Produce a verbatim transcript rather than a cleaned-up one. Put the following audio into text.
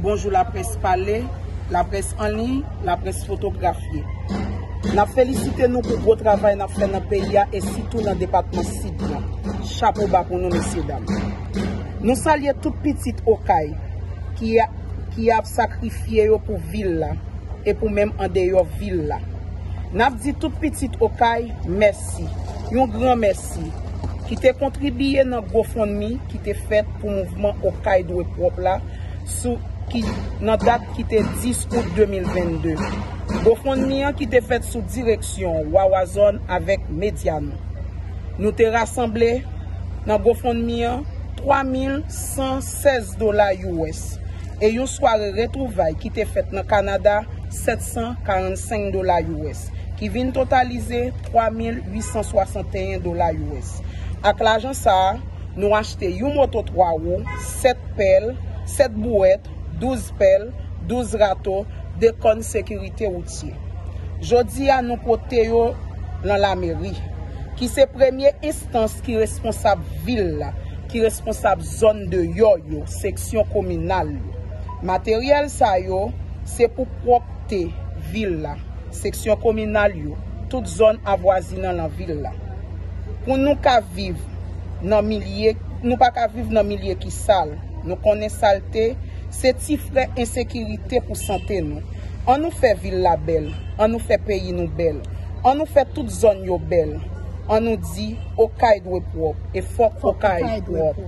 Bonjou laprès pale, laprès an liy, laprès fotografye. N ap felisite nou pou gwo travay n ap fè nan peyi a e sitou nan depatman Sid la. Chapo ba pou nou, mesye dam. Nou salye tout pitit Okay ki a, ki ap sakrifye yo pou vil la e pou menm andeyò vil la. N ap di tout pitit Okay mèsi, yon gran mèsi, ki te kontribiye nan GoFundMe ki te fèt pou mouvman Okay dwe pwòp la sou ki nan dat ki te dis out de mil vennde. GoFundMe an ki te fèt sou direksyon Wawa Zòn avèk Mediano. Nou te rasanble nan GoFundMe an twa mil san sèz dola U S e yon sware retwouvay ki te fèt nan Kanada sèt san karannsenk dola U S, ki vin totalize twa mil uit san swasanteyen dola U S. Ak lajan sa a, nou achte yon moto twa wou, sèt pèl, sèt bouwèt, douz pèl, douz rato, de kòn sekirite woutye. Jodi a, nou pote yo nan lameri, ki se premye enstans ki responsab vil la, ki responsab zòn deyò yo, seksyon kominal yo. Materyèl sa yo, se pou pwòpte vil la, seksyon kominal yo, tout zòn avwazinan nan vil la. Pou nou ka viv nan milye, nou pa ka viv nan milye ki sal. Nou konnen salte se ti frè ensekirite pou sante nou. An nou fè vil la bèl, an nou fè peyi nou bèl, an nou fè tout zòn yo bèl. An nou di, Okay dwe pwòp, e fòk Okay pwòp.